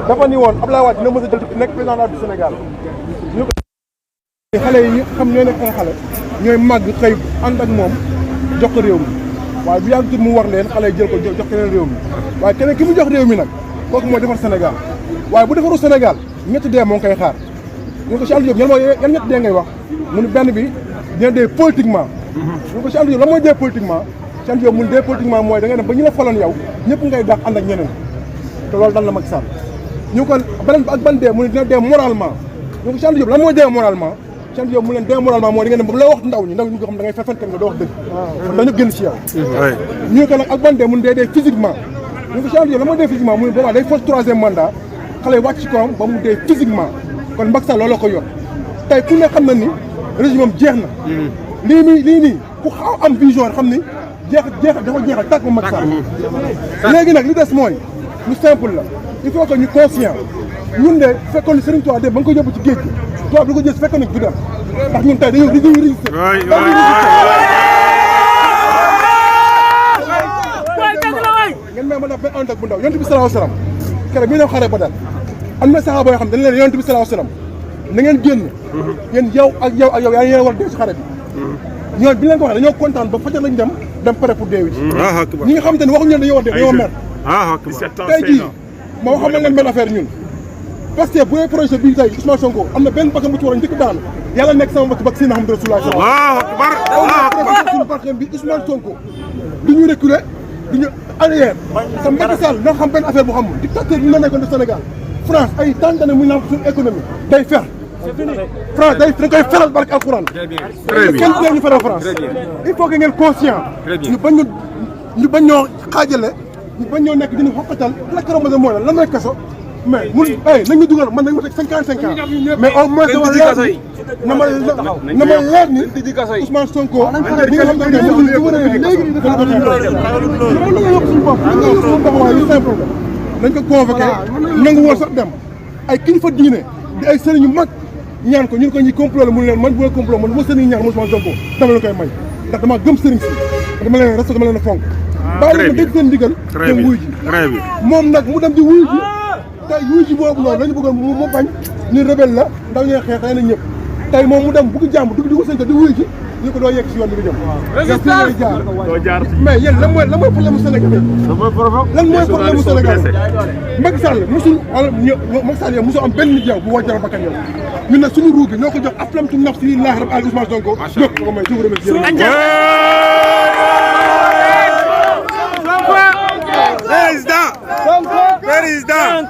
dafa ni woon Abdoulaye Wade dina mës a jël nekk président du Sénégal ñu ko xale yi xam ñooy nekk ay xale ñooy màgg xëy ànd ak moom jox ko réew mi waaye bu yàgg mu war leen xale yi jël ko jox keneen réew mi waaye keneen ki mu jox réew mi nag kooku mooy defar Sénégal waaye bu defaru Sénégal ñetti dee moo ngi koy xaar ñu ko si Aliou Diop yan ñetti dee ngay wax mu ne benn bi dina dee politiquement ñu ko si Aliou Diop la mooy dee politiquement si Aliou Diop mu dee politiquement mooy da ngay dem ba ñu la faloon yow ñëpp ngay dàq ànd ak ñeneen te loolu dal na Macky Sall ñu ko beneen ak ban dee mu ne dina dee moralement ñu ko si Aliou Diop la mooy dee moralement si Aliou Diop mu leen dee moralement mooy da ngay dem ba la wax ndaw ñi ñu ko xam da ngay fefante nga doo wax dëgg kon dañu génn si yow ñu ko nag ak ban dee mu ne dee physiquement ñu ko si Aliou Diop la mooy dee physiquement mu ne boobaa day force troisième mandat xale yi wàcc ci kawam ba mu dee physiquement kon Macky Sall loolu la ko yor tey ku ne xam na ni régime am jeex na lii nii ku xaw am vision xam ni dafa jeexal tàgg ba Macky Sall léegi nag li des mooy lu simple la il faut que ñu conscient ñun de fekkoon ni Serigne Touba de ba nga ko yóbbu ci géej gi tubaab bi ko jël fekkoon ni du dem ndax ñun tey dañuy résister ngeen may ma def benn ànd ak bu ndaw yonent bi sallallahu alayhi wasallam keroog bi ñu xare Badar am na saxaaba yoo xam dañ leen yonent bi sallallahu alayhi wasallam na ngeen génn yéen yow ak yaa yéen war a dee ci xare bi ñoom bi leen ko waxee dañoo kontaan ba fajar lañ dem pare pour deewi ci ñi nga xamante ne waxuñu leen dañoo war dee dañoo mer tey jii moo xam na ngeen benn affaire ñun parce que bu dee projet bii tey Ousmane Sonko am na benn bakkan bu ci war a njëkk daanu yàlla nekk sama bak si na xam Rasulullah suñu bakkan bi Ousmane Sonko du ñu reculer du ñu arrière sa Macky Sall nga xam benn affaire bu xamul dictateur bi nga nekkoon de Sénégal France ay tant d'années muy naan suñu économie day fer France dañ koy feral barke alxuraan kenn dee ñu feral France il faut que ngeen conscient ñu bañ ñoo xaajale ñu bañ ñoo nekk dina xoqatal la karamba mooy lan mooy kaso mais mun nañ ñu dugal man nañ ma teg 55 ans mais au moins na ma leer ni Ousmane Sonko ñi nga xam ne léegi yokk suñu bopp suñu taxawaay yu simple la nañ ko convoqué nangu woon sax dem ay kilifa diine di ay sëriñ yu mag ñaan ko ñun ko ñi complot la mu leen man bu la complot man bu ma sëriñ ñaan Ousmane Sonko dama la koy may ndax dama gëm sëriñ si dama leen respecté dama leen a fonk bàyyi leen ma dégg seen ndigal dem wuy ji moom nag mu dem di wuy ji tey wuy ji boobu noonu lañu bëggoon mu bañ ni rebelle la ndaw ñee xeex xëy na ñëpp tey moom mu dem bugg jàmm dugg di ko sëñ di wuy ji ñu ko doo yegg si yoon bi nga jëm mais yéen lan mooy problème mu Sénégal lan mooy problème mu Sénégal Macky Sall mosul Macky Sall yow mosul am benn nit yow bu wàcc jaral bakkan yow ñun nag suñu ruugi ñoo ko jox aflamtu nafsi lillahi rabbil alamin Ousmane Sonko ñoo ko may je vous remercie Président